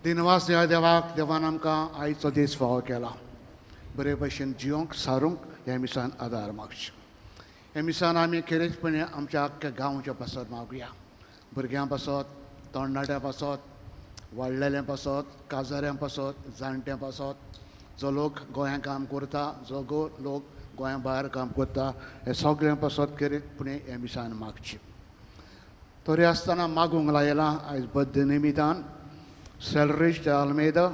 दिनवास ह्या देवाक, देवान आमकां आयचो दीस फावो केला बरे भशेन जिवंक सारूंक ह्या मिसान आदार मागचो. ह्या मिसान आमी खेरीतपणे आमच्या आख्ख्या गांवच्या पासत मागुया, भुरग्यां पासत, तरणाट्यां पासत, वाडलेल्यां पासत, काजाऱ्यां पासत, जाणट्यां पासत, जो लोक गोंयांत काम करता, जो लोक गोंया भायर काम करता, हे सगळ्यां पासत खेरीतपणे ह्या मिसान मागची. तरी आसतना मागूंक लायलां आयज बद्द निमितान Selrich de Almeida,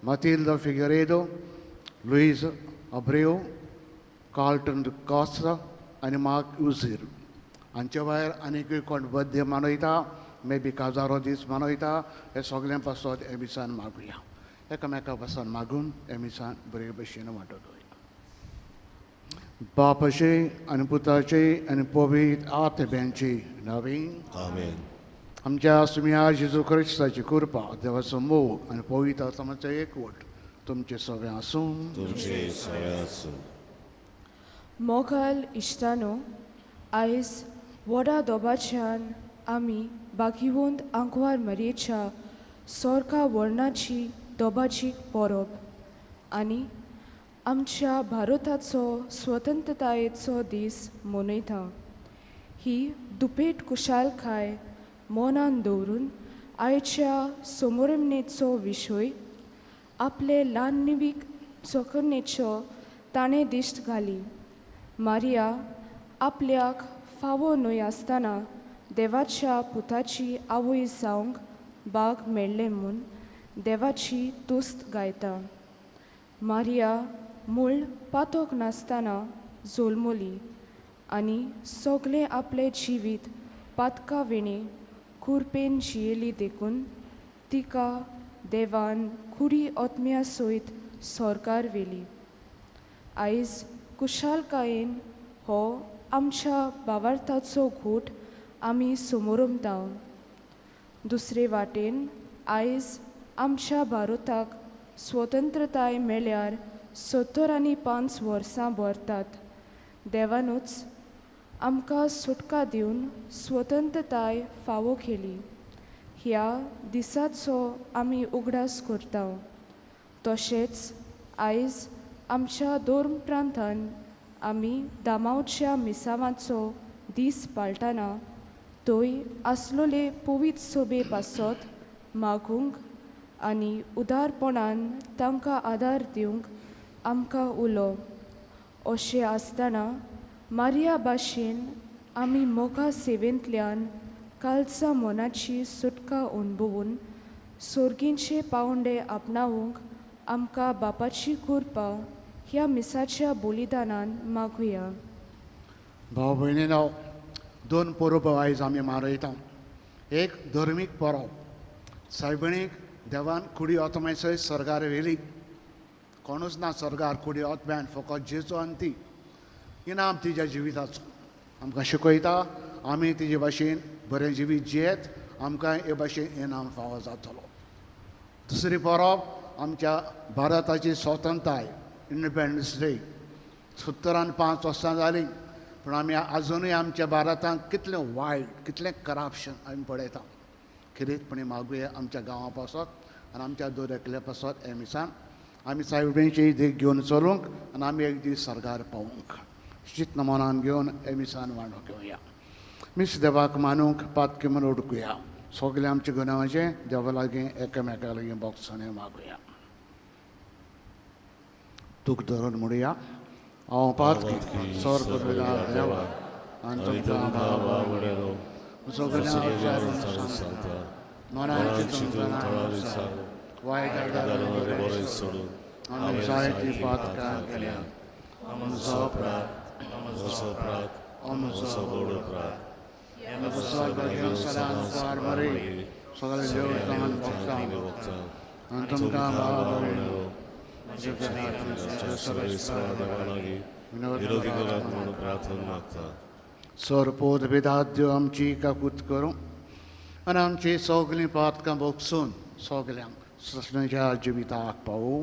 Matilda Figueiredo, Luiz Abreu, Carlton Costa आनी मार्क उझीर हांचे भायर आनीकूय कोण बद्दे मनयता, मे बी काजारो दीस मनयता, हे सगळ्यां पासत हे मिसान मागुया. एकामेका पासून मागून हे मिसान बरे भशेन वांटो दवरया. बापाचे आनी पुताचे आनी पवित्र आत्म्याचे नांवान आमेन. आमच्या सुम्या जेजू क्रिस्ताची कृपा, देवाचो मोग आनी पवित्र आत्म्याचो एकवट तुमचे सगळें आसूं. तुमचे सगळें आसूं. मोगाल इश्टानो, आयज व्हडा दोबाच्यान आमी बागिवंत आंकवार मरयेच्या सोरका वर्णाची दोबाची परब आनी आमच्या भारताचो स्वतंत्रतायेचो दीस मनयता. ही दुपेट कुशालकाय मनान दवरून आयच्या समोरमनेचो विशय आपले ल्हान निवीक चोखरणेचो ताणें दिश्ट घाली. मारिया आपल्याक फावो न्हय आसतना देवाच्या पुताची आवय जावंक बाग मेळ्ळें म्हूण देवाची तुस्त गायता. मारिया मूळ पातोक नासतना जल्मली आनी सगळें आपलें जिवीत पातका विणें कुरपेन जियेली देखून तिका देवान कुडी आत्म्या सयत सरकार व्हेली. आयज कुशालकायेन हो आमच्या भावार्थाचो घोट आमी समोरमता. दुसरे वाटेन आयज आमच्या भारताक स्वतंत्रताय मेळ्यार 75 वर्सां भरतात. देवानूच आमकां सुटका दिवन स्वतंत्रताय फावो केली. ह्या दिसाचो आमी उगडास करता. तशेंच आयज आमच्या धर्म प्रांतान आमी दामावच्या मिसावांचो दीस पाळटना थंय आसलोले पवित्र सोबे पासत मागूंक आनी उदारपणान तांकां आदार दिवंक आमकां उलो. अशें आसतना मारिया भाशेन आमी मोगा सेवेंतल्यान कालचा मनाची सुटका अणभवून सोर्गींचे पावंडे आपणावंक आमकां बापाची कृपा ह्या मिसाच्या बलिदानान मागुया. भाव भयणीनो, दोन परबो आयज आमी मारयता. एक धर्मीक परब, सायबणीक देवान कुडी आत्म्या सयत सर्गार व्हेली. कोणूच ना सर्गार कुडी आत्म्यान, फकत जेजू आनी ती. इनाम तिज्या जिविताचो आमकां शिकयता. आमी तिजे भाशेन बरें जिवीत जियेत आमकां हे भाशेन इनाम फावो जातलो. दुसरी परब आमच्या भारताची स्वतंत्रताय, इंडिपेंडन्स डे. 75 वर्सां जालीं, पूण आमी आजुनूय आमच्या भारतांत कितलें वायट, कितलें करप्शन आमी पळयता. खेरीतपणी मागुया आमच्या गांवा पासत आनी आमच्या दर एकल्या पासत हे मिसान आमी सायबिणीची देख घेवन चलूंक आनी आमी एक दीस सर्गार पावूंक चिंत मनान घेवन हे मिसान वांडो घेवया. मीस देवाक मानूंक पातकी म्हूण उडकुया. सगळे आमच्या गुन्यांवाचें देवा लागीं एकामेका लागीं बोगसणें मागुया. तूक धरून म्हणुया, हांव पातकी सर्ग देवा आनी तुमकां भाव सगळ्या मनाची तुमकां वायट सोडून आमी जायतीं पातकां केल्या. आमचो अपराध, आमचो अपराध, आमचो व्हड अपराध. सगळे देवतान भोगता आनी तुमकां भाव सरपोत बेदाद्यो आमची काकूत करूं आनी आमची सगळीं पातकां भोगसून सगल्यांक ससण्याच्या जिविताक पावूं.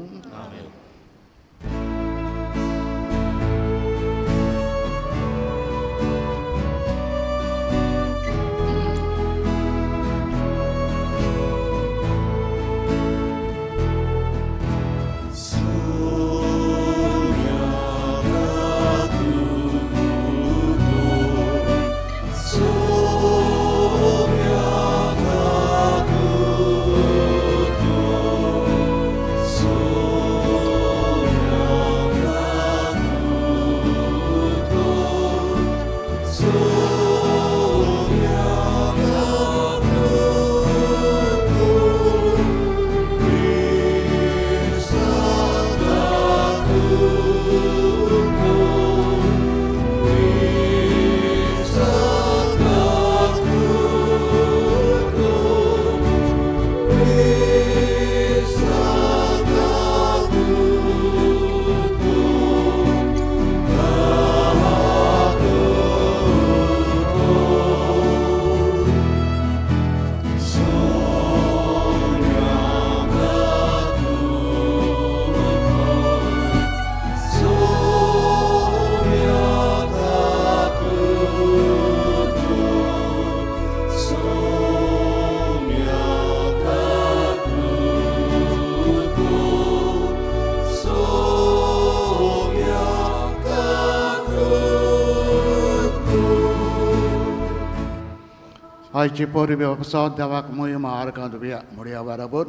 आयची परबी वसात देवाक मोहिमा आर्गां दिवया म्हणया बराबर.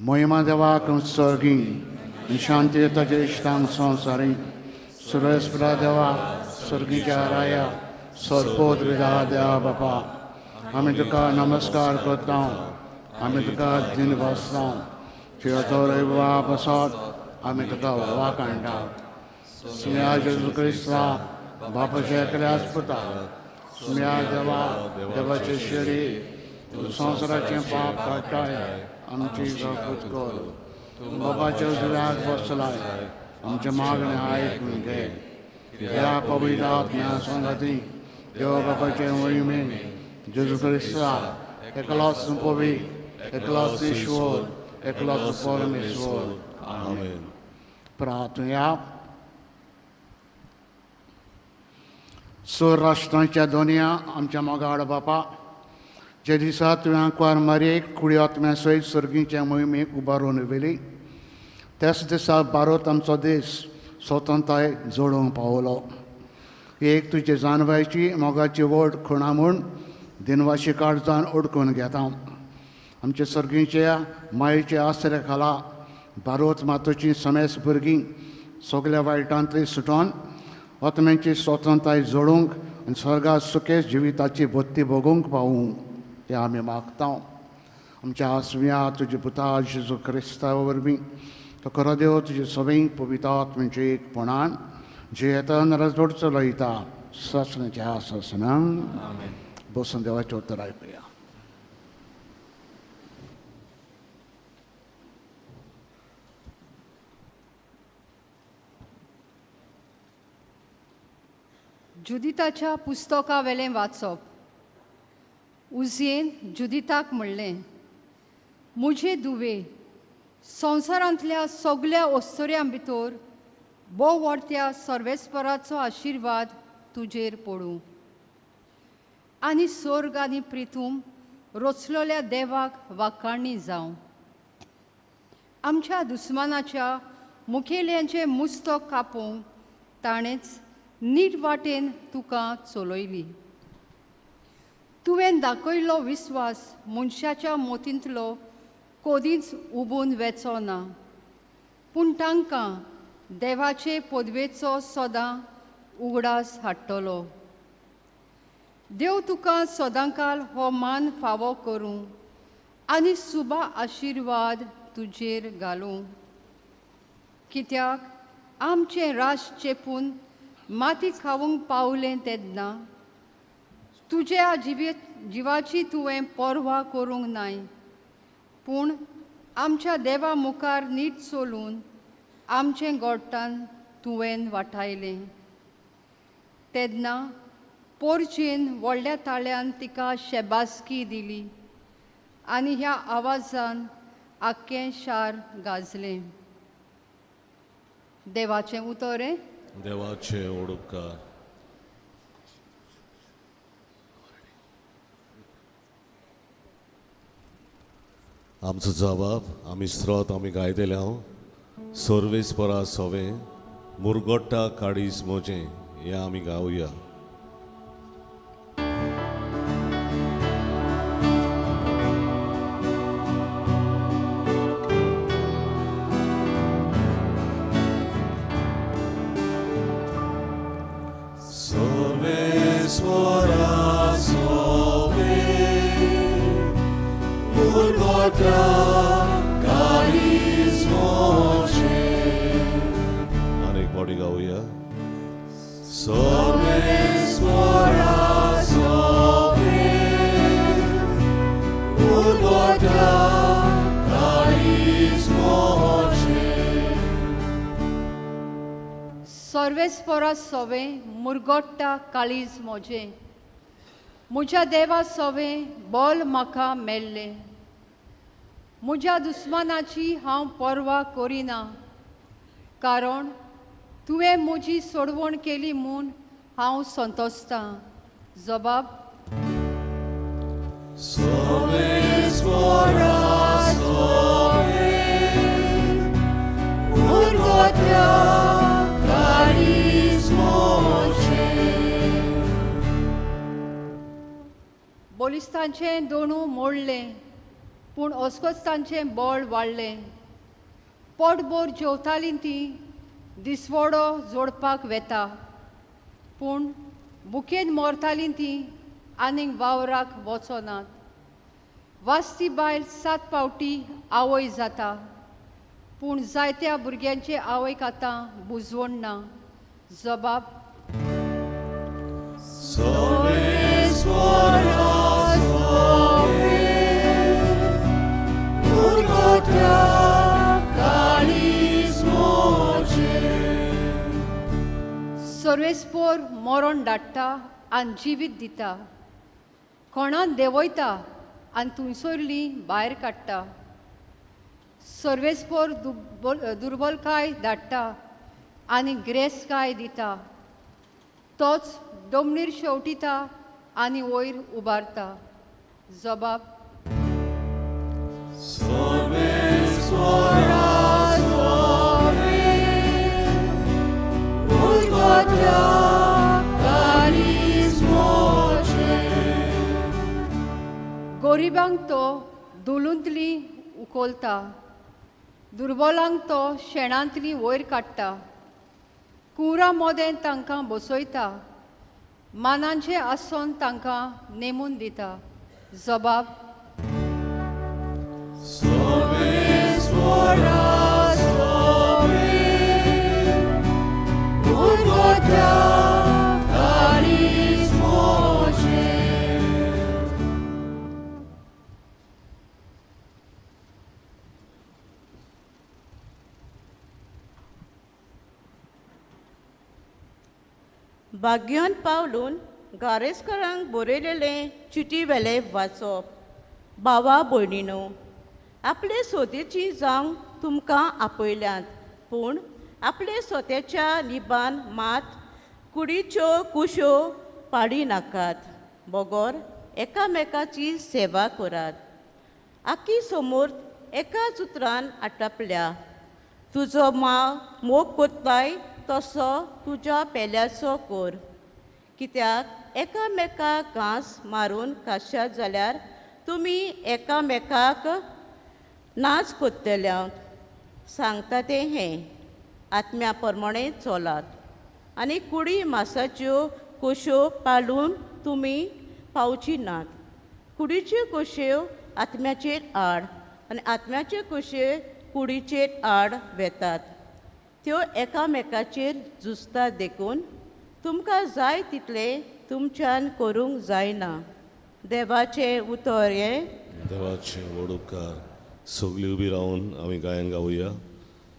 मोहिमा देवाक सर्गी शांती ताचे इश्टांक संवसारी सुरेस्परा देवा सर्गीच्या राया सरपोत विधा देवा बापा आमी तुका नमस्कार करता, आमी तुका दिन बसता. तुज्या रविवा बसत आमी तुका वाक हाडटा. सुम्या जेजू क्रिस्ता बापाच्या एकल्याच पुता सुम्या देवा देवाचे शरीर संवसाराचें पाप काडटाय आमची काकूत कर. तूं बाबाच्या उजव्याक बसलाय आमचें मागणें आयकून घे. ह्या पवित्र आत्म्या संगाती देव बाबाचे वहिमेन जेजू क्रिस्ता एकलोच पवी, एकलोच ईश्वर, एकलोच परमेश्वर. आमेन. प्रार्थुया. स्वराष्ट्रांच्या दोनया आमच्या मोगाळ बापा, जे दिसा तुवें आंकवार मारयेक कुडी आत्म्या सयत सर्गीच्या मोहिमेक उबारून व्हेली त्याच दिसा भारत आमचो देश स्वतंत्रताय जोडूंक पावलो. एक तुजे जानवायची मोगाची व्हड खुणा म्हूण दिनवाशी काळजान ओडकून घेता. आमच्या सर्गीच्या मायेच्या आसऱ्या खाला भारत मातोची समेस भुरगीं सगल्या वायटांतली सुटोन आत्म्यांची स्वतंत्रताय जोडूंक आनी स्वर्गात सुकेश जिविताची बत्ती भोगूंक पावूं हें आमी मागता. आमच्या आसम्या तुजे पुता जेजू क्रिस्ता वरवीं तो खरो देव तुजे सगळीं पवित्र आत्म्यांचे एकपणान जियेता नरजोड चलयता सासणाच्या सासणां. बसून देवाचें उतर आयकुया. जुदिताच्या पुस्तकावेलें वाचप. उजयेन जुदिताक म्हणलें, म्हजे दुवे संवसारांतल्या सगल्या ओस्तोऱ्यां भितर भोव व्हडत्या सर्वेस्पराचो आशिर्वाद तुजेर पडूं आनी सोर्ग आनी प्रिथूम रोचलेल्या देवाक वाखाणी जावं. आमच्या दुस्मानाच्या मुखेल्यांचें मुस्तक कापूंक ताणेंच नीट वाटेन तुका चलयली. तुवें दाखयल्लो विस्वास मनशाच्या मोतींतलो कदींच उबून वेचो ना, पूण तांकां देवाचे पदवेचो सदां उगडास हाडटलो. देव तुका सदांकाल हो मान फावो करूं आनी सुबा आशिर्वाद तुजेर घालूं. कित्याक आमचें रास चेपून माती खावंक पावलें तेन्ना तुज्या जिवाची तुवें पर्वा करूंक नाय, पूण आमच्या देवा मुखार नीट चलून आमचें गोडटान तुवें वाटायलें. तेन्ना पोरचेन व्हडल्या ताळ्यान तिका शेबासकी दिली आनी ह्या आवाजान आख्खें शार गाजलें. देवाचें उतर हें. देवाचें उपकार. आमचो जबाब आमी स्रोत आमी गायतले हांव सर्वेस परा सोवें मुरगोट्टा काडीस मोजें हें आमी गावया. अनेक बॉडी गावया. सर्वेस्परा सोवें मुरगोट्टा काळीज मोजें, म्हज्या देवा सोवें बोल म्हाका मेल्लें. म्हज्या दुस्मानाची हांव पर्वा करिना, कारण तुवें म्हजी सोडवण केली म्हूण हांव संतोसतां. जबाब. बोलिस्तांचें दोणू मोडलें, पूण अस्कोच तांचें बळ वाडलें. पोटभर जेवतालीं तीं दिसवडो जोडपाक वेता, पूण बुकेन मरतालीं तीं आनीक वावराक वचनात. वास्ती बायल 7 फावटी आवय जाता, पूण जायत्या भुरग्यांचे आवयक आतां बुजवण ना. जबाब. सर्वेस्पोर मरण धाडटा आनी जिवीत दिता, कोणाक देंवयता आनी थंयसरली भायर काडटा. सर्वेस्पोर दुर्बलकाय धाडटा आनी ग्रेसकाय दिता, तोच दोमणीर शेवटिता आनी वयर उबारता. जबाब. गरिबांक तो दुलूंतली उखलता, दुर्बलांक तो शेणांतली वयर काडटा, कुरा मोदें तांकां बसयता, मानांचें आसन तांकां नेमून दिता. जबाब. भाग्यान पावलून गारेस्करांक बरयलेलें चिटी वेलें वाचप. भावा भयणीनो, आपले सोदेची जावंक तुमकां आपयल्यात, पूण आपले सोत्याच्या निबान मात कुडीच्यो कुश्यो पाडी नाकात, बगर एकामेकाची सेवा करात. आखी समोर एकाच उतरान आटापल्या, तुजो माव मोग कोत्ताय तसो तुज्या पेल्याचो कोर. कित्याक एकामेकाक घांस मारून खाश्यात जाल्यार तुमी एकामेकाक नाच कोत्तल्या. सांगता तें हें, आत्म्या प्रमाणे चलात आनी कुडी मासाच्यो कोश्यो पाळून तुमी पावची नात. कुडीच्यो कोश्यो आत्म्याचेर आड आनी आत्म्याच्यो कोश्यो कुडीचेर आड वेतात, त्यो एकामेकाचेर झुजतात. देखून तुमकां जाय तितलें तुमच्यान करूंक जायना. देवाचें उतर हें. देवाचें व्हड उपकार. सगळीं उबी रावन आमी गायन गावया.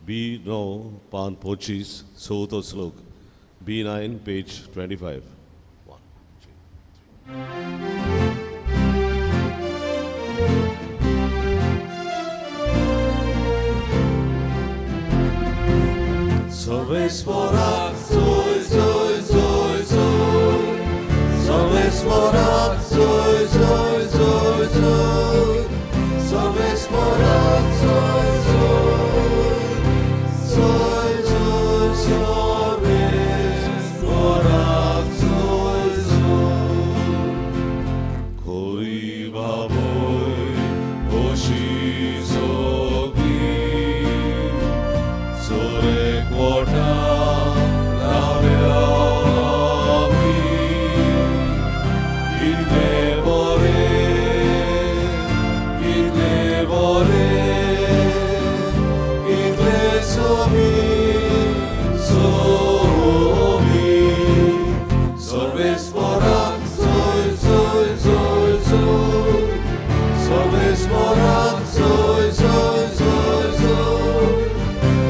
बी 9 पान 25 चवथो श्लोक. B 9 page 25. 1 2 3. सर्वेस्पराक जोय जोय जोय जोय, सर्वेस्पराक जोय जोय जोय जोय, सर्वेस्पराक जोय जोय जोय जोय, सर्वेस्पराक जोय जोय. खोरी बाबोय ओशी सोगी सोरे कोटा लाव्या आमी, कितले बरे कितले बरे कितले सोबी सोबी. सर्वेस्पराक जोय जोय जोय जोय, सर्वेस्पराक जोय जोय जोय जोय,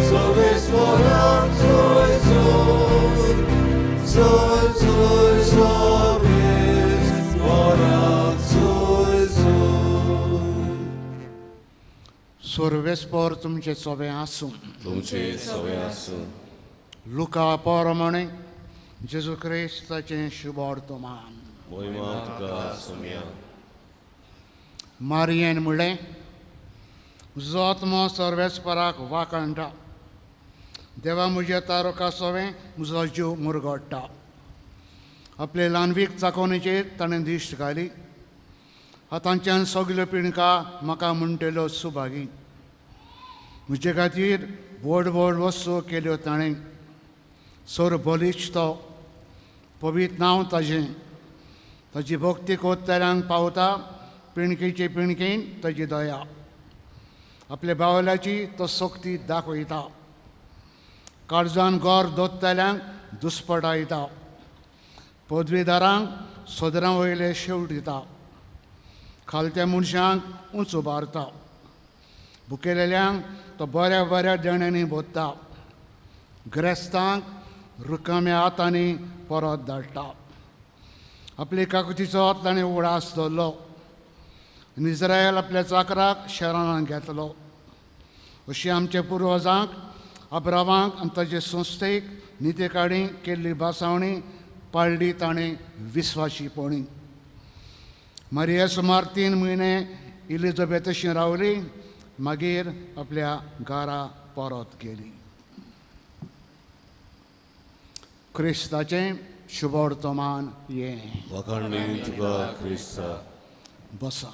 सर्वेस्पराक जोय जोय जोय जोय, सर्वेस्पराक जोय जोय. सर्वेस्पर तुमचे सोबें आसूं. तुमचे सोबें आसूं. लुका प्रमाणे जेजू क्रिस्ताचें शुभवर्तमान. मोहिमा तुका सोम्या. मारियेन म्हणलें, म्हजो आत्मो सर्वेस्पराक वाखाणटा, देवा म्हज्या तारका सोवें म्हजो जीव मुरगडटा. आपले ल्हानवीक चाकोवणेचेर ताणें दिश्ट घाली, हातांच्यान सगल्यो पिणका म्हाका म्हणटेल्यो सुभागी. म्हजे खातीर व्हड व्हड वस्तू केल्यो ताणें, सर बलिश्ट तो पवित्र नांव ताजें. ताजी भक्ती कोत्तल्यांक पावता, पिणकेचे पिणकेन ताजी दया. आपल्या बावल्याची तो सक्ती दाखयता, काळजान गोर दोत्तल्यांक दुस्पटायता, पदवीदारांक सदरां वयले शेवट दिता, खालत्या मनशांक उंच उबारता, भुकेलेल्यांक तो बऱ्या बऱ्या देण्यांनी भोत्ता, ग्रेस्तांक रुकाम्या हातांनी परत धाडटा. आपले काकुतीचो ताणें उगडास दवरलो आनी इस्रायल आपल्या चाकराक शरणान घेतलो. अशी आमच्या पुर्वजांक अब्रावांक आनी ताचे संस्थेक नितेकाणी केल्ली भासावणी पाळली ताणें विस्वाशीपणी. मारिया सुमार 3 म्हयने इलिझाबेथशी रावली, मागीर आपल्या घरा परत गेली. क्रिस्ताचें शुभवर्तमान हें. वाखाणणी तुका क्रिस्ता. बसा.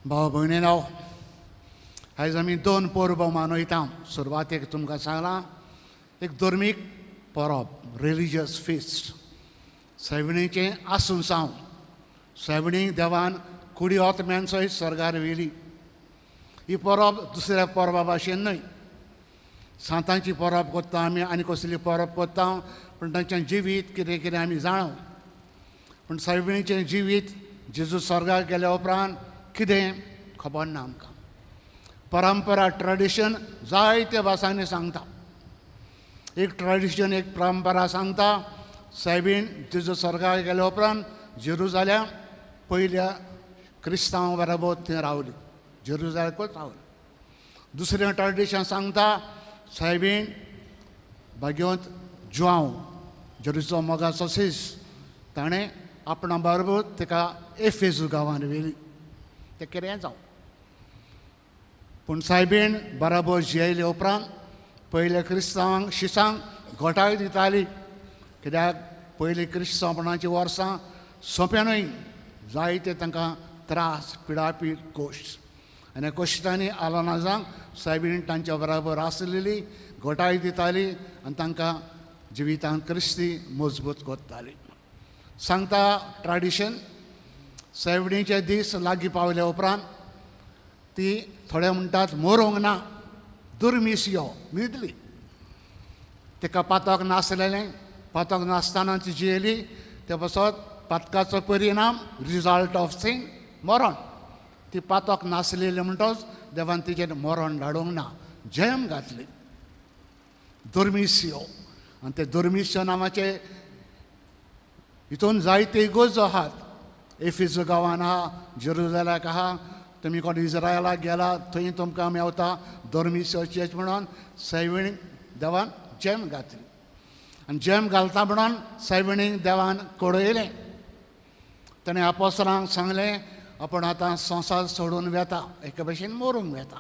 भाव भयणीनो, आयज आमी 2 परबो मनयता. सुरवातेक तुमकां सांगलां, एक धर्मीक परब, रिलिजियस फिस्ट, सैवणीचें आसून साव. सैवणी देवान कुडी आत्म्यान सयत सर्गार व्हेली. ही परब दुसऱ्या परबा भाशेन न्हय. सांतांची परब करता आमी आनी कसली परब करता, पूण तांचें जिवीत कितें कितें आमी जाणा. पूण सैवणीचें जिवीत जेजू सर्गार गेल्या उपरांत कितें खबर ना आमकां. परंपरा, ट्रेडिशन जायत्या भासांनी सांगता. एक ट्रेडिशन, एक परंपरा सांगता सायबीण जेजू स्वर्गाक गेल्या उपरांत जेरुजालेम पयल्या क्रिस्तांव बराबर थंय रावली, जेरुजालेकूच रावली. दुसरें ट्रेडिशन सांगता सायबीण भाग्यवंत जुआंव जेरूचो मोगाचो सीस ताणें आपणा बरोबर ताका एफेजू गांवान व्हेली. तें कितेंय जावं, पूण सायबीण बराबर जियेले उपरांत पयल्या क्रिस्तांवांक शिसांक घोटाय दिताली. कित्याक पयलीं क्रिस्तांवपणाची वर्सां सोंपें न्हय, जायते तांकां त्रास, पिडापीड, कोश्ट. आनी कोश्टांनी आलोनाजांक सायबीण तांच्या बराबर आसलेली, घोटाय दिताली आनी तांकां जिवितांत क्रिस्ती मजबूत करताली. सांगता ट्रेडिशन सायबिणीचे दीस लागीं पावल्या उपरांत ती थोडे म्हणटात मरोंक ना, दुर्मीस यो न्हिदली. ताका पातक नासलेलें, पातक नासतना ती जियेली. ते पासत पातकाचो परिणाम रिजल्ट ऑफ सीन मरण. ती पातक नासलेली म्हणटच देवान तिचेर मरण धाडूंक ना, जयम घातली. दुर्मिस्यो आनी ते दुर्मिस्यो नांवाचे हितून जायते इगोर्जो आहात. एफिजो गांवान आहा, जेरुजाल्याक आहा, तुमी कोण इज्रायलाक गेला थंय तुमकां मेवता दुर्मिस्यो चर्च म्हणून सायबिणीक देवान जेम घातली. आनी जेम घालता म्हणून सायबिणीक देवान कडयलें. ताणें आपोसरांक सांगलें आपूण आतां संवसार सोडून वेता, एके भशेन मरूंक वेता.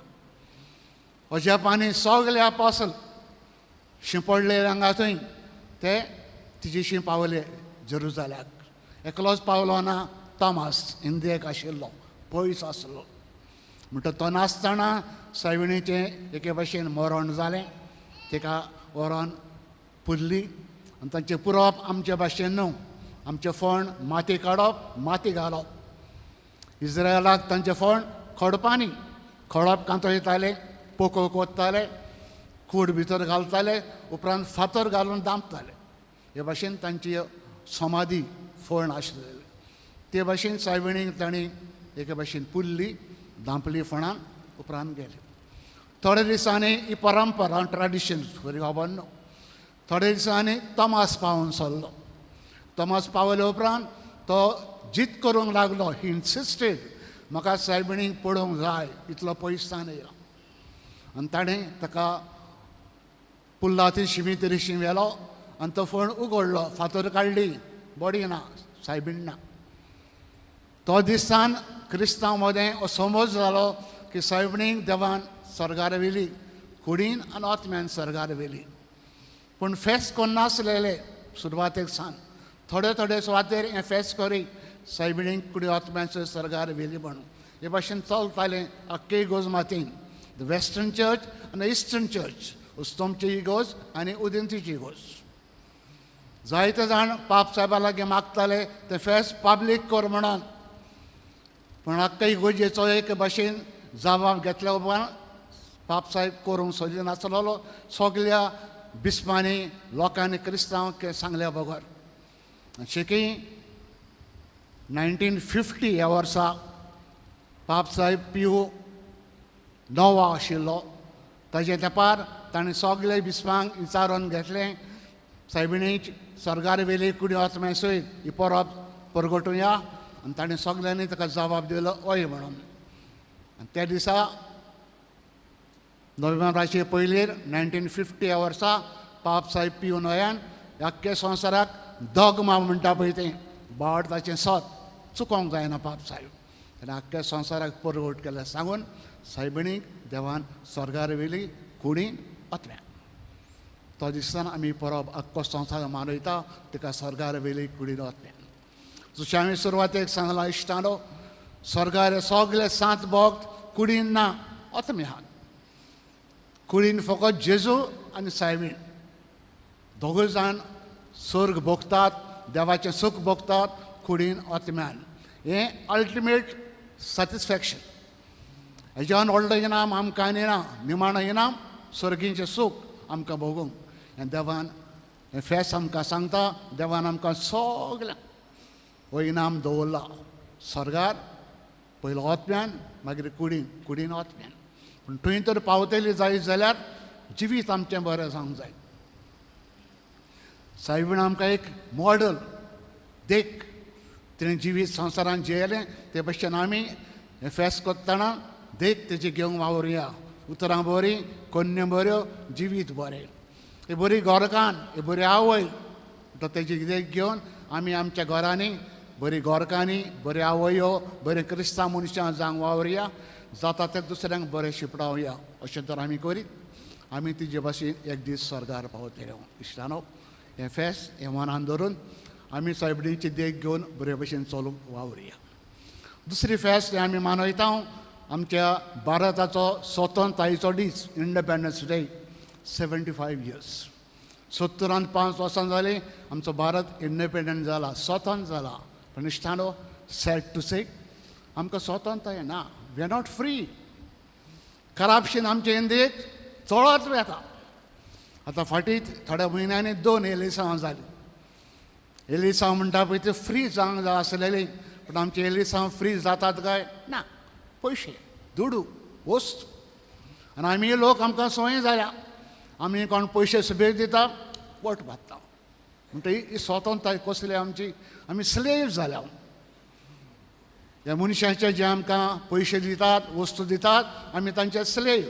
अजापांनी सगळे आपोसल शिंपडले हांगा थंय ते तिजेशी पावले जेरुजाल्याक. एकलोच पावलो ना, तोमास इंदियेक आशिल्लो, पयस आसलो. म्हणटा तो नासतना सायबिणीचें एके भशेन मरण जालें. ताका व्हरोन पुरली आनी तांचें पुरोवप आमचे भाशेन न्हू. आमचें फोंड माती काडप, माती घालप. इज्रायलाक तांचें फोंड खडपांनी, खडप कांतो येताले, पोको कोत्ताले, कूड भितर घालताले, उपरांत फातर घालून दामताले. हे भाशेन तांची समाधी फोंड आशिल्ली. ते भाशेन सायबिणीक तांणी एके भाशेन पुरली, धांपली फोंडान, उपरांत गेली. थोड्या दिसांनी ही परंपरा ट्रेडिशन बरी खबर न्हू. थोड्या दिसांनी तोमास पावून सरलो. तोमास पावले उपरांत तो जीत करूंक लागलो. ही इन्सिस्टेड म्हाका सायबिणीक पळोवंक जाय, इतलो पयसान येयला. आनी ताणें ताका पुल्ला ती शिमितरीशी व्हेलो आनी तो फोंड उगडलो, फातर काडली, बॉडी ना, सायबीण ना. तो दिसान क्रिस्तांव मदें समज जालो की सायबिणीक देवान स्वर्गार व्हेली, कुडीन आनी आत्म्यान स्वर्गार व्हेली. पूण फेस्त कोन्नासलेले सुरवातेक सान थोडे थोडे सुवातेर हें फेस्त करी सायबिणीक कुडी आत्म्याचो स्वर्गार व्हेली म्हणून हे भाशेन चलतालें आख्खे इगोर्ज मातीन. The western church आनी इस्टर्न चर्च, उस्तोमची इगोर्ज आनी उदेंतीची इगोर्ज. जायते जाण पाप साहेबा लागीं मागताले ते फेस्त पब्लीक कर म्हणून. पूण आख्खे इगोर्जेचो एक भाशेन जबाब घेतल्या उपरांत पाप साहेब करूंक सोदिनासलेलो सगल्या बिस्पांनी लोकांनी क्रिस्तांव सांगल्या बगर. शेकी 1950 ह्या वर्सा पाप साहेब पियू नोवा आशिल्लो. ताजे तेंपार ताणें सगळे बिस्पांक विचारून घेतलें सायबिणी स्वर्गार वेली कुडी आत्म्या सयत ही परब परगटुया. आनी ताणें सगळ्यांनी ताका जबाब दिलो हय म्हणून. आनी त्या दिसा नोव्हेंबराचे पयलीर 1950 ह्या वर्सा पाप साहेब पियू नोयान आख्खे संवसाराक दगमा म्हणटा पळय तें बावट ताचें सत चुकोंक जायना पाप साहेब. ताणें आख्ख्या संवसाराक परगट केलें सांगून सायबिणीक देवान स्वर्गार व्हेली कुडीन आत्म्यान. तो दिसान आमी परब आख्खो संवसार मानयता ताका स्वर्गार व्हेली कुडीन आत्म्यान. जशें हांवें सुरवातेक सांगलां इश्टानो, स्वर्गार सगळे सात भक्त कुडीन ना, आत्म्यान. कुडीन फकत जेजू आनी सायबीण दोगूय जाण स्वर्ग भोगतात, देवाचें सूख भोगतात कुडीन आत्म्यान. हें अल्टिमेट सॅटिस्फॅक्शन. हेज्यान व्हडलो इनाम आमकां आनी ना, निमाणो इनाम स्वर्गीचें सूख आमकां भोगूंक. आनी देवान हें फेस्त आमकां सांगता, देवान आमकां सगळ्यांक हो इनाम दवरला स्वर्गार, पयलो आत्म्यान, मागीर कुडीन, कुडीन आत्म्यान. पूण थंय तर पावतली जायत जाल्यार जिवीत आमचें बरें जावंक जाय. सायबीण आमकां एक मॉडल देख, तिणें जिवीत संवसारान जियेलें ते भशेन आमी हें फेस्त करतना देख तेजी घेवंक वावरुया. उतरां बरीं, कोन्न्यो बऱ्यो, जिवीत बरें. ही बरी गोरकान, ही बरी आवय म्हणटा तेजी देख घेवन आमी आमच्या घरांनी बरी गोरकांनी, बरी आवयो, बरी क्रिस्तांव मनशां जावंक वावरुया. जाता तें दुसऱ्यांक बरें शिपडावया. अशें तर आमी करीत आमी तिजे भाशेन एक दीस स्वर्गार पावतले. इश्टानो, हें फेस्त हें मनान धरून आमी सायबिणीची देख घेवन बरे भशेन चलूंक वावरुया. दुसरी फेस्त आमी मनयता आमच्या भारताचो स्वतंत्रतायेचो दीस, इंडिपेंडन्स डे. 75 इयर्स, 75 वर्सां जालीं आमचो भारत इंडिपेंडंट जाला, स्वतंत्र जाला. पण इश्टानो, सॅड टू से आमकां स्वतंत्रताय ना. We are not free. Corruption आमचे इंडियेक चडत वेता. आतां फाटीं थोड्या म्हयन्यांनी 2 एलिसांव जालीं. एलिसांव म्हणटा पळय ते फ्री जावंक जाय आसलेली, पूण आमचे एलिसांव फ्री जातात काय ना. पयशे, दुडू, वस्त. आनी आमी लोक आमकां संवय जाल्या, आमी कोण पयशे सुबेज दिता, पोट बांदता. म्हणटा ही स्वतंत्रताय कसली आमची? आमी स्लेव जाल्या. ह्या मनशाचे जे आमकां पयशे दितात, वस्तू दितात, आमी तांचे स्लेव.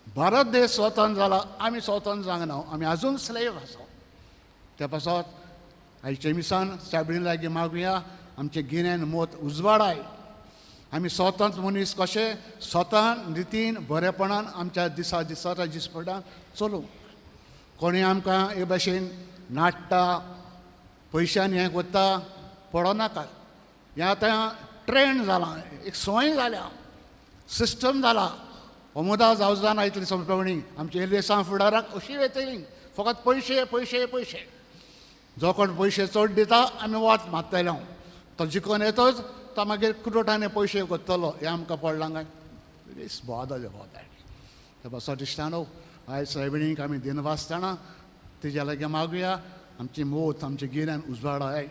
भारत देश स्वतंत्र जाला, आमी स्वतंत्र जावंक ना, आमी आजून स्लेव आसा. त्या पासत आयच्या मिसान सायबिणी लागीं मागुया आमचें गिन्यान मत उजवाडाय. आमी स्वतंत्र मनीस कशे स्वता नितीन बरेपणान आमच्या दिसा दिसाच्या दिसपटान चलूंक. कोणी आमकां हे भाशेन नाडटा, पयशांनी हें करता, पडोनाका. हें आतां ट्रेंड जालां, एक संवय जाल्या, सिस्टम जाला. अमुदाज हावजान आयतली सोंपेपणी आमची एलिसां फुडाराक अशी येतली, फकत पयशे पयशे पयशे. जो कोण पयशे चड दिता आमी वाट मारतले. तो जिकोन येतोच तो मागीर कुरोटांनी पयशे करतलो. हें आमकां पडलां काय? It's बोद बोद. ते पासत इश्टानो, आयज सायबिणीक आमी दिनवासतना तिज्या लागीं मागुया आमची मोत, आमचें गिन्यान उजवाडाय.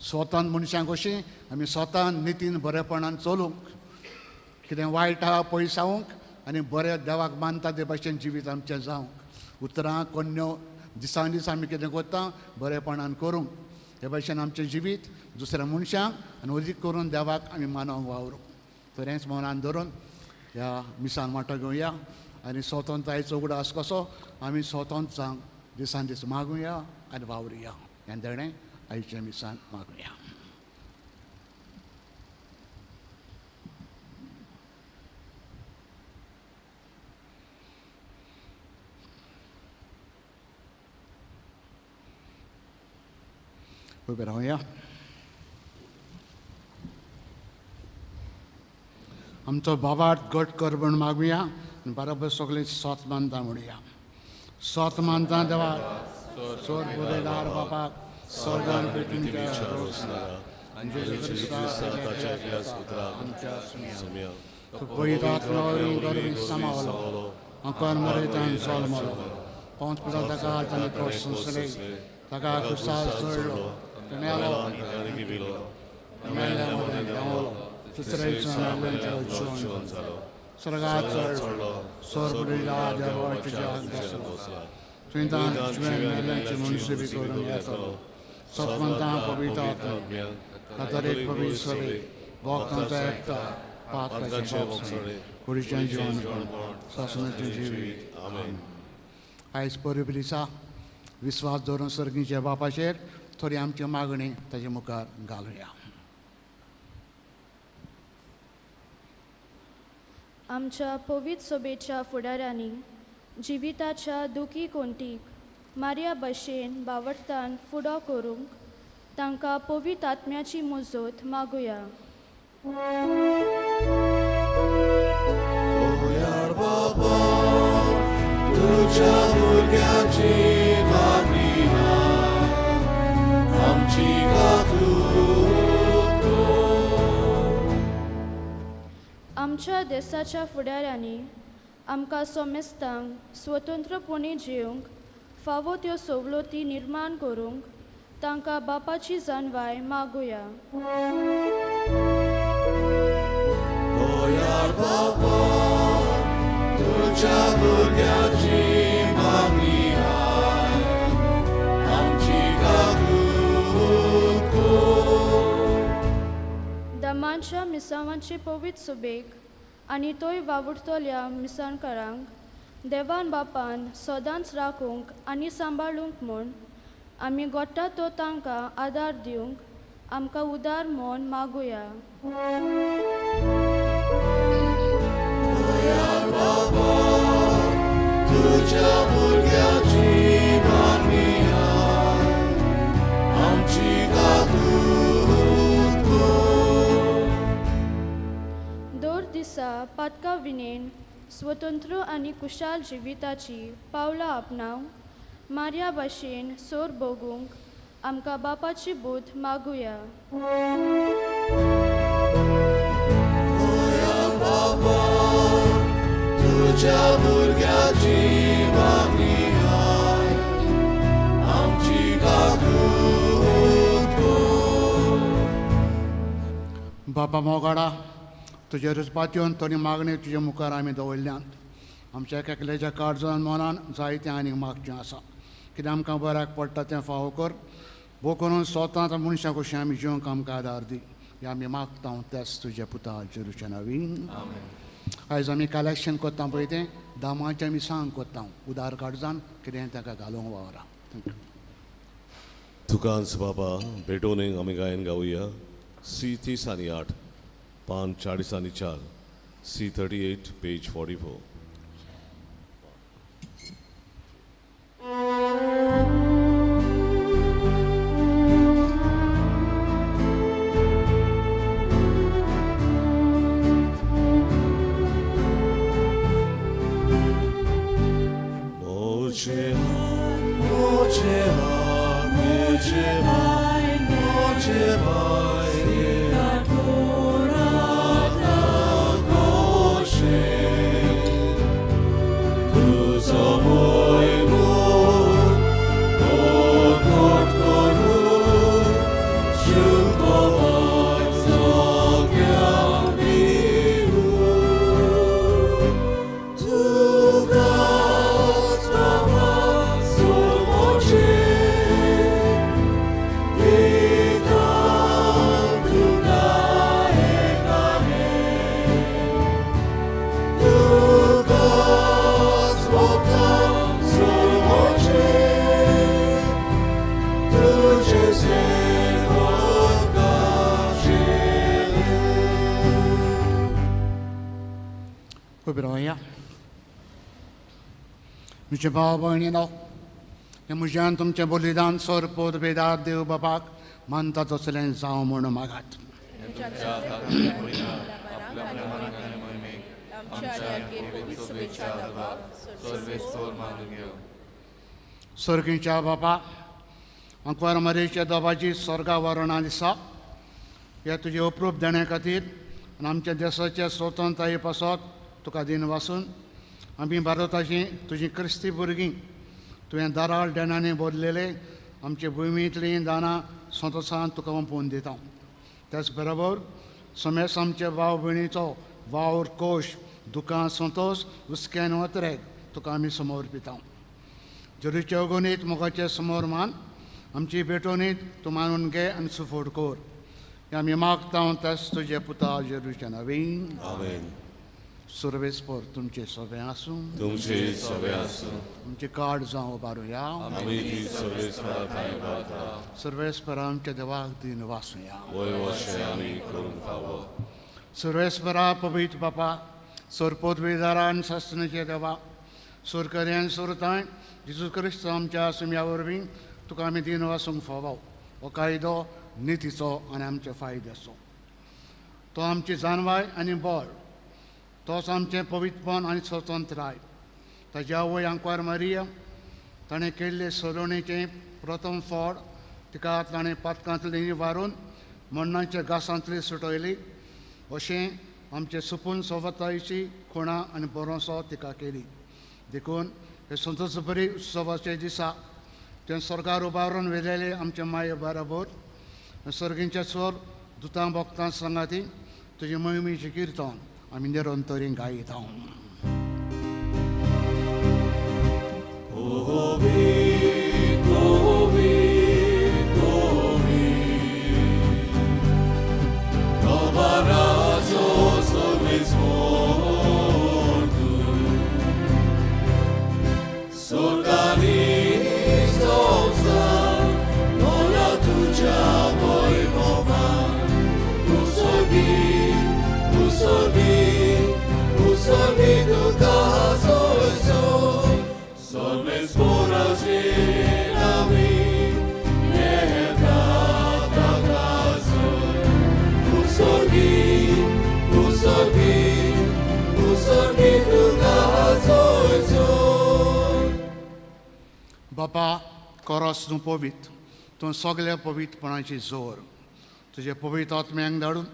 स्वतान मनशांक कशीं आमी स्वतान नितीन बरेपणान चलूंक, कितें वायट आहा पयसावंक आनी बरें देवाक मानता ते भाशेन जिवीत आमचें जावंक. उतरां कोन्न्यो दिसान दीस आमी कितें करता बरेपणान करूंक. हे भाशेन आमचें जिवीत दुसऱ्या मनशांक आनी अदीक करून देवाक आमी मानवंक वावरूंक. तर हेंच मनान धरून ह्या मिसान वांटो घेवया आनी स्वतंत्रतायेचो उगडास कसो आमी स्वतंत्र जावंक दिसान दीस मागुया आनी वावरुया. हें देणें आयच्या मिसान मागुया. उबे रावया. आमचो बाबाट गट कर म्हूण मागुया आनी बरोबर सगळीं सोत मानता म्हणुया. सोत मानता देवा, सोर बुरेदार बापाक, स्वर्गान पृथ्वीच्या पवित्र आत्म्या समावलो, अंकार मरेतान जल्मलो, पांच पिता ताका ताणें क्रोस सोंसले, ताका क्रुसार चडलो, मेलो, मेल्ल्या मदें देंवलो, तिसऱ्या दिसा मेल्ल्यांतलो जिवन जालो, स्वर्गार चडलो, स्वर्गुडिला देवाच्या बसलो, थंयतान मेल्ल्यांची मनसेवी करून येतलो. सतवंता पवित्र आत्म्या, कातरीक पवित्र सभे, भक्तांचो एकता, पातकाचें भोगसणें, कुडीचें जिवनपण, सासणाचें जिवीत. आमेन. आयज परबी दिसा विस्वास दवरून सर्गीच्या बापाचेर थोडी आमची मागणी ताजे मुखार घालुया. आमच्या पवित्र सभेच्या फुडाऱ्यांनी जिविताच्या दुखी कोंतीक मार्या भशेन बावडतान फुडो करूंक तांकां पवित्र आत्म्याची मुजोत मागुया. आमच्या देशाच्या फुडाऱ्यांनी आमकां समेस्तांक स्वतंत्रपणी जिवंक फावो त्यो सवलती निर्माण करूंक तांकां बापाची जानवाय मागुया. तुझ्या भुरग्याची मागणी आमची. आमच्या मिसावांचे पवित्र सुबेक आनी तोय वावुरतल्या मिसांकारांक देवान बापान सदांच राखूंक आनी सांबाळूंक म्हूण आमी गोट्टा तो तांकां आदार दिवंक आमकां उदार मन मागुया. तुझ्या भुरग्याची मागणी आमची काकूत कर. दर दिसा पातका विणेन स्वतंत्र आनी कुशाल जिविताची पावलां आपणावंक मार्या भाशेन सोर भोगूंक आमकां बापाची बुद्द मागुया. बाबा तुझ्या भुरग्याची मागणी आमची काकूत कर. बापा मोगाडा, तुजे रुजपात्योन थोडी मागणी तुजे मुखार आमी दवरल्यात. आमच्या एकल्याच्या काळजान मनान जायतें आनीक मागचें आसा. कितें आमकां बऱ्याक पडटा तें फावो कर. भोव करून स्वता मनशां कशीं आमी जिवंक आमकां आदार दी. हें आमी मागता त्याच तुज्या पुता जेरूच्या नांवीन. आयज आमी कलेक्शन करता पळय तें दामाचें आमी सांग करता. उदार काळजान कितें ताका घालूंक वावरा. Thank you. तुकांच बाबा भेटोवणेक आमी गायन गावया. सी 30 आनी 8 पान 40 आनी 4 सी 38 पेज 44. मोचे मोचे मोचे मोचे म्हजे भाव भयणीनो, हें म्हज्यान तुमचें बलिदान सोरपोत बेदार देव बापाक मानता तसलें जावं म्हूण मागात. सर्गीच्या बापा, आंकवार मारयेच्या दोबाची स्वर्गा वरणां दिसा ह्या तुजे अप्रूप देण्या खातीर आनी आमच्या देशाच्या स्वतंत्रताये पासत तुका दिन वासून आमी भारताची तुजी क्रिस्ती भुरगीं तुवें दाराळ देणांनी बदलेले आमचे भुंयेंतलीं दानां संतोसान तुका ओंपून दिता. त्याच बरोबर समेस आमच्या भाव भयणीचो वावर कोश दुकां संतोस हुस्क्यान वतरेक तुका आमी समर्पिता. जरीचे अगणीत मोगाचे समोर मान आमची भेटवणीत तूं मानून घे आनी सुफोट कर. हें आमी मागता त्याच तुजे पुता जेरूच्या नवीन. आमेन. सुरवेस्पर तुमचे सगळे आसूं. तुमचे सगळे आसूं. तुमचे कार्ड जावं उबारुया. आमी ती सर्वेस्परा थंय उबारता. सर्वेस्परा आमच्या देवाक दिन वासूया. वय वशें आमी करूंक फावो. सर्वेस्परा पवित्र बापा, सरपोत वेदारान सासणाचे देवा, सुरकऱ्यान सुरताय जेजू क्रिस्त आमच्या सुम्या वरवीं तुका आमी दिन वासूंक फावो. हो कायदो नितीचो आनी आमच्या फायद्याचो. तो आमची जानवाय आनी बळ, तोच आमचें पवित्रपण आनी स्वतंत्राय. ताज्या आवय आंकवार मारिया ताणें केल्ले सरोणेचें प्रथम फळ तिका ताणें पातकांतली वारून मरणाच्या घासांतली सुटयली. अशें आमचे सुपून सोबतायची खुणा आनी बरोसो तिका केली. देखून हे संतोषबरी उत्सवाच्या दिसा तें स्वर्गार उबारून व्हेलेले आमचे माये बरोबर सर्गींच्या स्वर दुतां भक्तां सांगाती तुजे मोहिमेचें किर्तन आमी निरंतरी गायता. Bye. परस तूं पवित्र, तूं सगल्या पवित्रपणाची जोर. तुजे पवित्र आत्म्यांक धाडून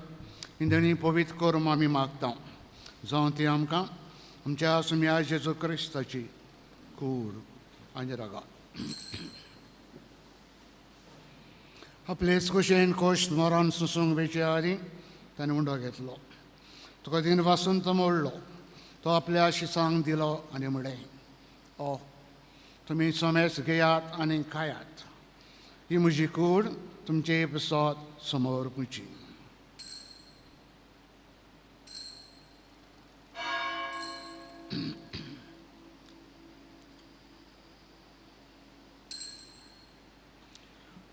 इंदणी पवित्र करूं आमी मागता, जावं ती आमकां आमच्या सुम्या जेजू क्रिस्ताची कूड आनी रगात. आपलेच कुशेन कोश मरण सुसूंक वेचे आदीं ताणें उंडो घेतलो, तुका दिन वासून तो मोडलो, तो आपल्या शिसांक दिलो आनी म्हणलें, ओ तुमी समेस घेयात आनी खायात, ही म्हजी कूड तुमचे पसत समोर पुची.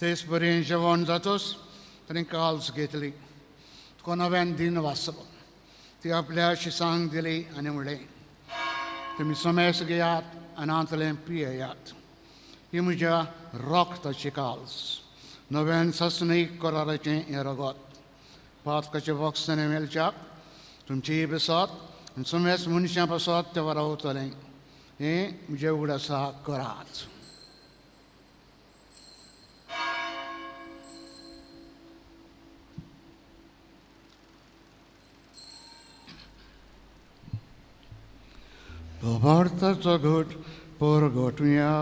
तेच बरें जेवण जातच ताणें काल्स घेतली, तुका नव्यान दिन वाचलो, ती आपल्या शिसांक दिली आनी म्हणलें, तुमी समेस घेयात आनी हांतलें पियेयात, ही म्हज्या रक्ताची काल्स, नव्यान सासणीक कराराचें हें रगत, पातकाचें बक्षणें मेळच्याक तुमची बसत आनी समेस मनशां पासत तें वरावतलें, हें म्हजें उगडासा करात. भारताचो घट परगटुया.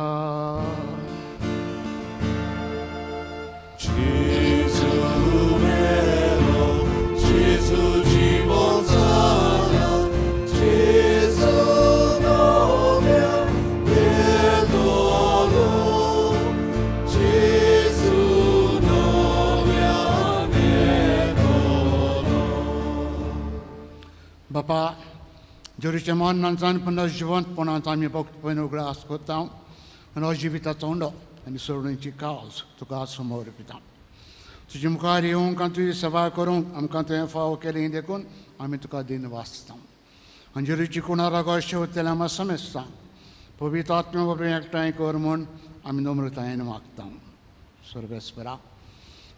जेजू मेलो, जेजू जिवन जाला, जेजू नव्या मेळटलो, जेजू नव्या मेळटलो. बापा, जेरूचे मन नाचान पुनः जिवंतपणांत आमी भक्तपण उगडास करता आनी हो जिविताचो उंडो आनी सोडणेची काज तुका समोर पिता. तुजे मुखार येवंक आनी तुजी सेवा करूंक आमकां तुवें फावो केली देखून आमी तुका दिन वाचता. आनी जेरूची कुणा रागो शेवतेल्या आमकां समेस्ता पवित्र आत्म्या वरवीं एकठांय कर म्हूण आमी नम्रतायेन मागता. सर्वेस्परा,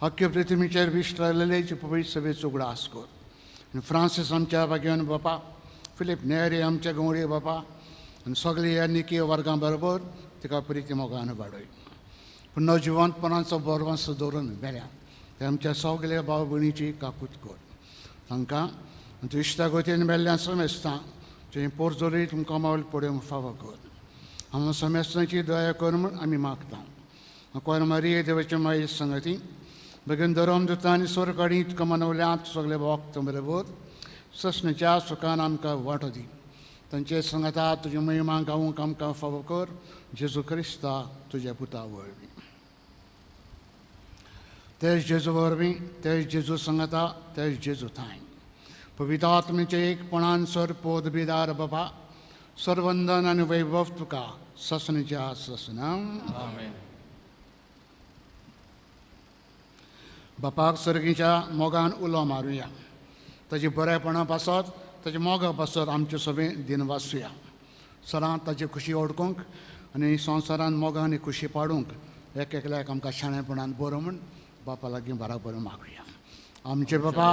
अख्खे पृथ्वीचेर विश्रालेले पवित्र सभेचो उगडास कर आनी फ्रांसीस आमच्या भाग्यान बापा, फिलीप नेरी आमच्या गवळी बापा आनी सगळे ह्या निकी वर्गां बरोबर तिका प्रिती मोगान वाडय. पूण जिवंतपणाचो बरवंस दवरून मेल्या ते आमच्या सगल्या भाव भयणीची काकूत कर, तांकां आनी इश्टागतीन मेल्ल्या समेस्तां तुवें पोरजोरी तुमकां मावल पडोवंक फावो कर. आमकां समेस्तांची दया कर म्हूण आमी मागता. कोर मारिये देवाचे माये संगती बेगीन धरम दुता आनी सोरकाडी तुका मनवल्यात सगळे भक्त बरोबर ससनेच्या सुखान आमकां वांटो दी. तांचे संगता तुजी महिमा गावूंक आमकां फावो कर, जेजू क्रिस्ता तुज्या पुता वरवीं. तेज जेजू वरवीं, तेज जेजू संगता, तेज जेजू थांय पवित्र आत्म्याचे एकपणान सर पोदबिदार बाबा, सर्वंदन आनी वैभव तुका ससनेच्या ससना. बापाक सर्गीच्या मोगान उलो मारुया, ताजी बरेपणा पासत ताजे मोगा पासत आमचे सगळें दिन वाचुया. सदां ताजी खुशी ओडकूंक आनी संवसारान मोगा आनी खुशी पाडूंक एक एकल्याक आमकां शाणेपणान बरो म्हूण बापा लागीं बराबर मागुया. आमचे बापा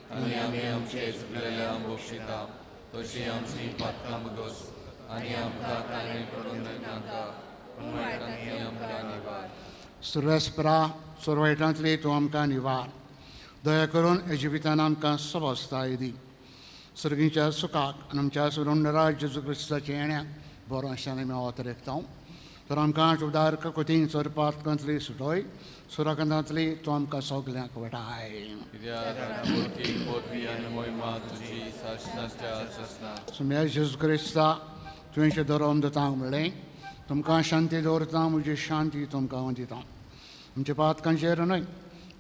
आनी आमी आमचे चुकलेल्या बक्षिता तशी आमची पातकां बगस आनी आमकां ताणें पडून नाका पूण वायटांतली आमकां निवार. सुर्वेस्परा, सुरवायटांतली तूं आमकां निवार. दया करून हे जिवितान आमकां सवस्ताय दी. सर्गीच्या सुखाक आनी आमच्या सुरुंडराज जेजू क्रिस्ताच्या येण्याक बरो आशिल्ल्यान आमी वातरेकता. तर आमकां उदार ककोतीन चरपातकांतली सुटोय, सुराकांतांतली तूं आमकां सगल्यांक वाटाय. सुम्या जेजू क्रिस्ता, तुवें धरोम दिता म्हणलें, तुमकां शांती दवरता, म्हजी शांती तुमकां हांव दिता. आमच्या पातकांचेर न्हय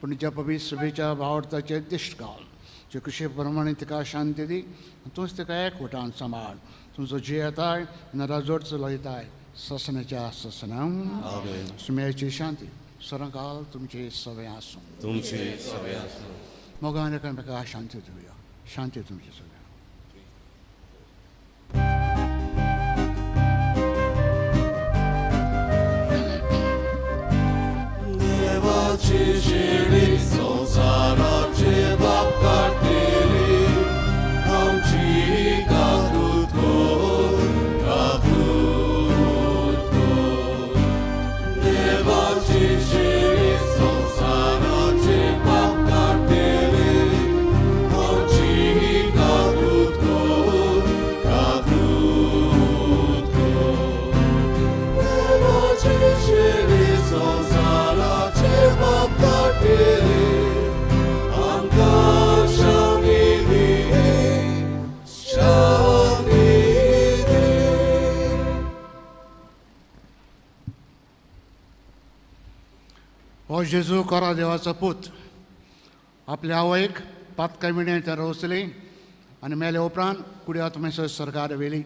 पूण तुज्या पवित्र सभेच्या भावार्थाचेर दिश्ट घाल. जे कुशे प्रमाणे तिका शांती दी, तूंच तिका एकवटान सांबाळ. तुमचो जियेताय आनी राजवट चलयताय ससनाच्या ससना. सुम्याची शांती सरकाल तुमचे सगळे आसूं. तुमचे सगळे आसूं. मोगान एकामेका शांती दिवया. शांती तुमची सगळ्या. देवाची शिडी. जेजू कोरा देवाचो पूत आपल्या आवयक पातकां विणें ते रोसली आनी मेले उपरांत कुड्या तुमी सरकार व्हेली.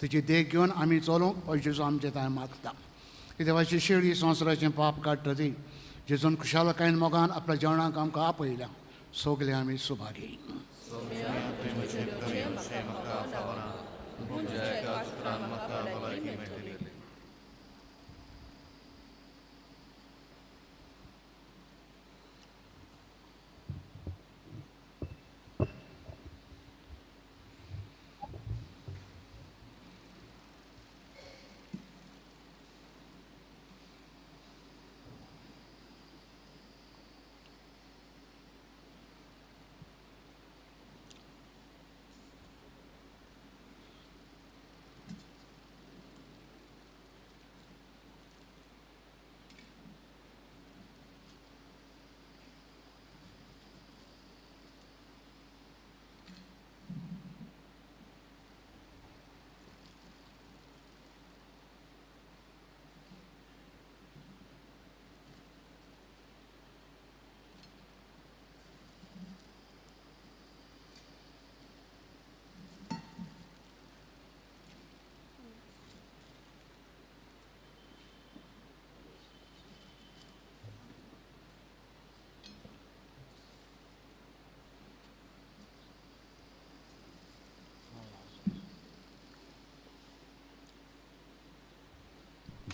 तिची देख घेवन आमी चलूंक हो जेजू आमचे थंय मागता. ही देवाची शेळी संवसाराचें पाप काडटा ती जेजून खुशालकायेन मोगान आपल्या जेवणाक आमकां आपयल्या. सगळे आमी सुभागी.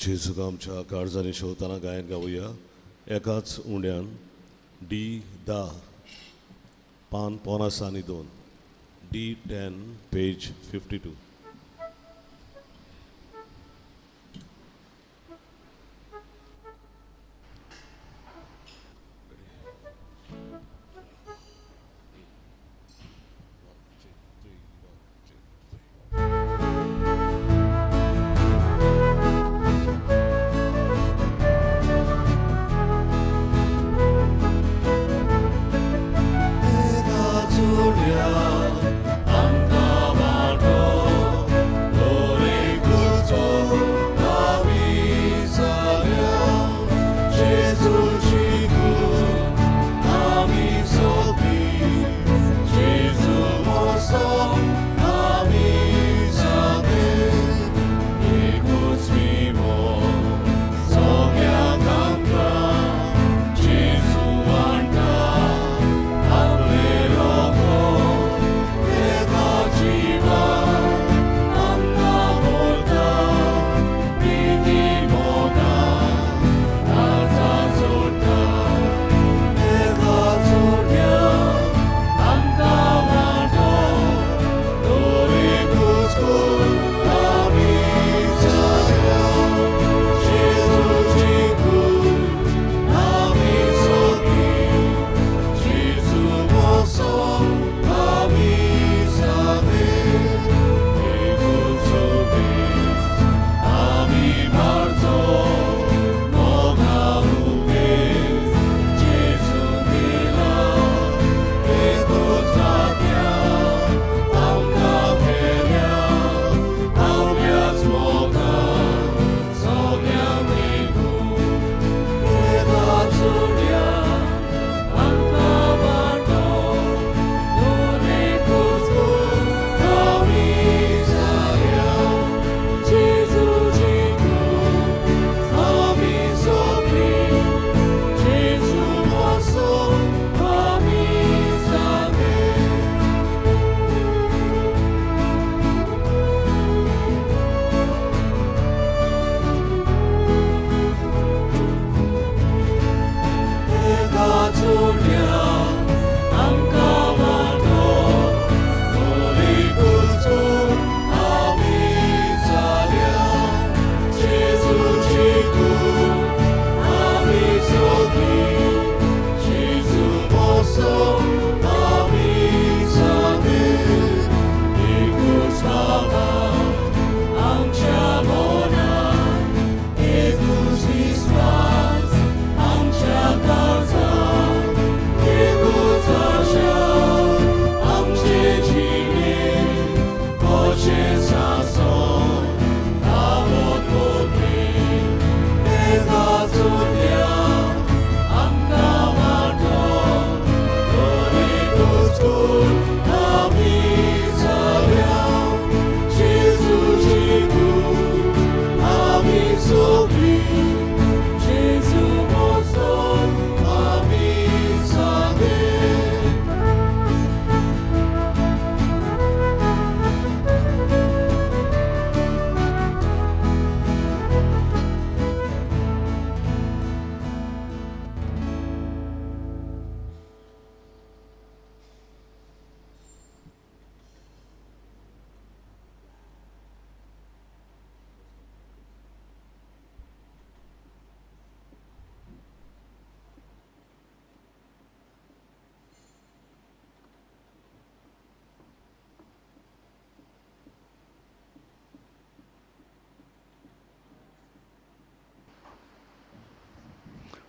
जेजूक आमच्या काळजांनी शेवताना गायन गावया एकाच उंड्यान डी 10 पान 1.75 डी 10 पेज 52.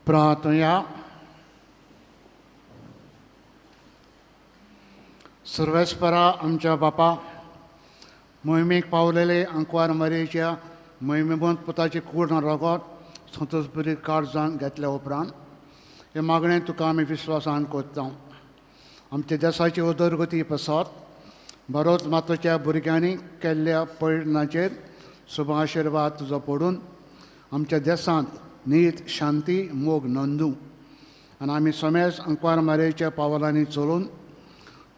प्रार्थया. सर्वेस्परा आमच्या बापा, मोहिमेक पावलेले आंकवार मारयेच्या मोहिमेबंद पुताची कूड रगत संतोषभरीत काळजान घेतल्या उपरांत हे मागणें तुका आमी विस्वासान करता. आमच्या देसाची उदरगती पसत भारत मातोच्या भुरग्यांनी केल्ल्या पयणाचेर शुभ आशिर्वाद तुजो पडून आमच्या देसांत नीत, शांती, मोग नंदू आनी आमी समेज आंकवार मारयेच्या पावलांनी चलून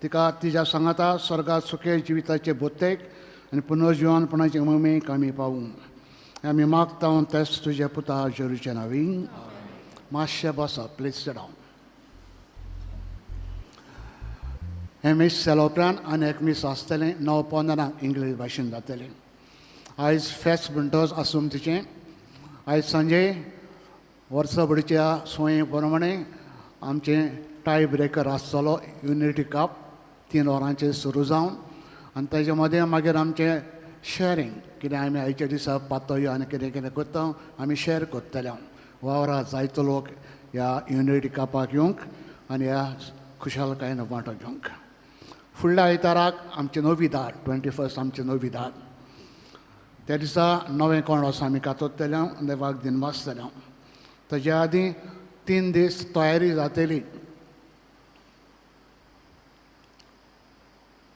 तिका तिज्या सांगाता स्वर्गात सुखे जिविताचे बोतेक आनी पुनर्जिवनपणाचे ममेक आमी पावूं. आमी मागता तेच तुज्या पुता जेरूच्या नांवी. मातशें बसा, प्लीज डावन. हें मीस जाल्या उपरांत आनी एक मीस आसतलें 9:15 इंग्लीश भाशेन जातलें. आयज फेस्त म्हणटच आसूं तिचें. आयज सांजे वर्सभरीच्या सोये प्रमाणे आमचें टाय ब्रेकर आसतलो युनिटी कप 3 वरांचेर सुरू जावन आनी ताजे मदें मागीर आमचें शॅरींग कितें आमी आयच्या दिसा पातोयो आनी कितें कितें करता आमी शॅर करतले. वावरा जायतो लोक ह्या युनिटी कपाक येवंक आनी ह्या खुशालकायेन वांटो घेवंक. फुडल्या आयताराक आमचे नोविदाद 21 आमचे नोविदाद त्या दिसा नवें कोण आसा आमी कातोतले देवाक दिनवासतले. ताज्या आदीं 3 दीस तयारी जातली.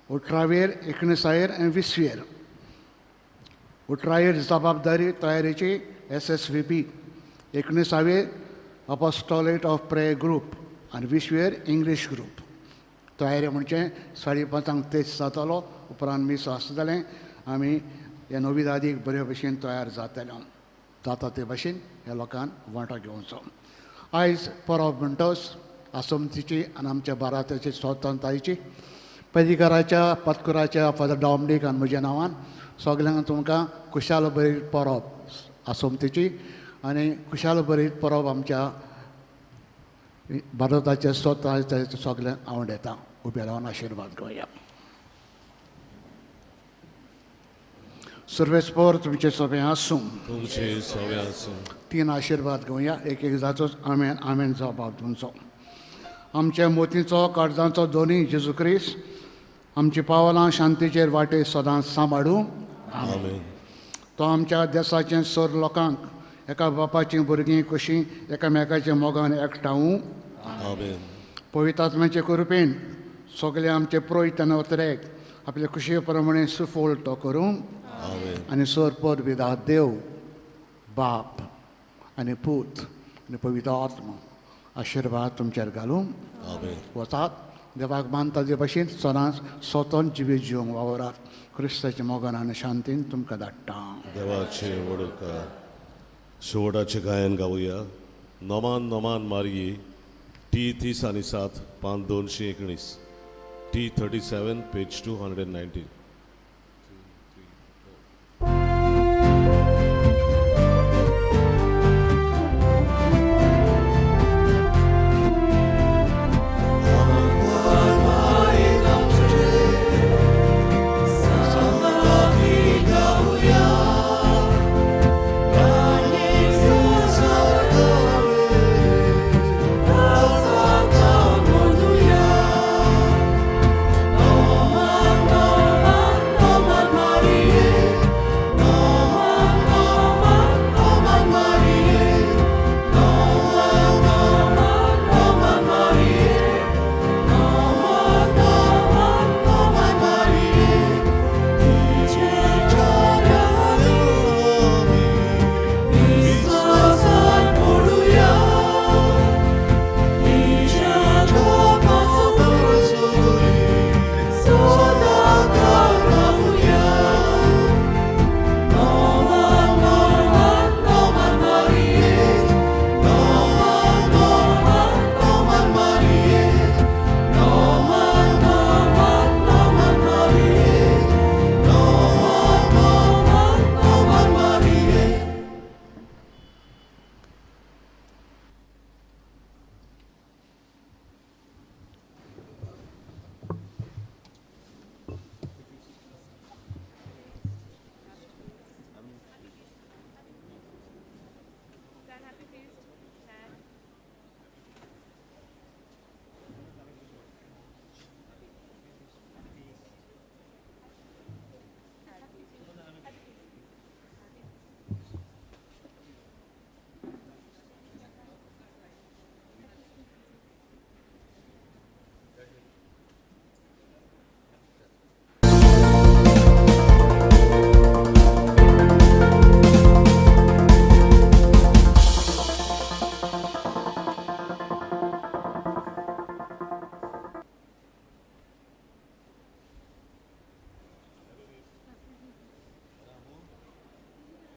18वेर, 19वेर आनी 20वेर. 18वेर जबाबदारी तयारेची SSVP, 19वेर अपोस्टोलेट ऑफ प्रेयर ग्रूप आनी 20वेर इंग्लीश ग्रूप. तयारी म्हणजे 5:30 तेच जातलो. उपरांत मीस आसतलें. आमी ह्या नोविदादीक बरे भशेन तयार जातले. जाता ते भशेन ह्या लोकांक वांटो घेवचो. आयज परब म्हणटच आसमतीची आनी आमच्या भारताची स्वतंत्रतायेची पदिकाराच्या पातकुराच्या फादर डॉमनीक आनी म्हज्या नांवान सगल्यांक तुमकां खुशाल बरी परब आसमतीची आनी खुशाल बरी परब आमच्या भारताच्या स्वतंत्रतायेचे सगल्यांक आवड येता. उबे रावन आशिर्वाद घेवया. सर्वेस्पर तुमचे सगळें आसूं. तुमचे सगळें आसूं. 3 आशिर्वाद घेवया. एक एक जाचोच आमेन आमेन जबाब दिवचो. आमच्या मोतीचो काळजांचो दोनी जेजू क्रिस्त आमची पावलां शांतीचेर वाटे सदांच सांबाळूं. आमेन. तो आमच्या देसाचे सर लोकांक एका बापाचीं भुरगीं कशीं एकामेकाच्या मोगान एकठावूं. आमेन. पवित्र आत्म्याचे कृपेन सगळे आमचे प्रोयत आनी अत्रेक आपले खुशये प्रमाणे सुफळ तो करूं. आनी सर परविदा देव बाप आनी पूत आनी पवित्र आत्मा आशिर्वाद तुमचेर घालूं. वचात देवाक मानता ते भशेन सदांच स्वतंत्र जिवीत जिवंक वावरात. क्रिस्ताच्या मोगान आनी शांतीन तुमकां धाडटा. देवाचे वडकार शेवटाचें गायन गावया. नमान नमान मारये टी 30 आनी 7 पान 219 T 37 page 219.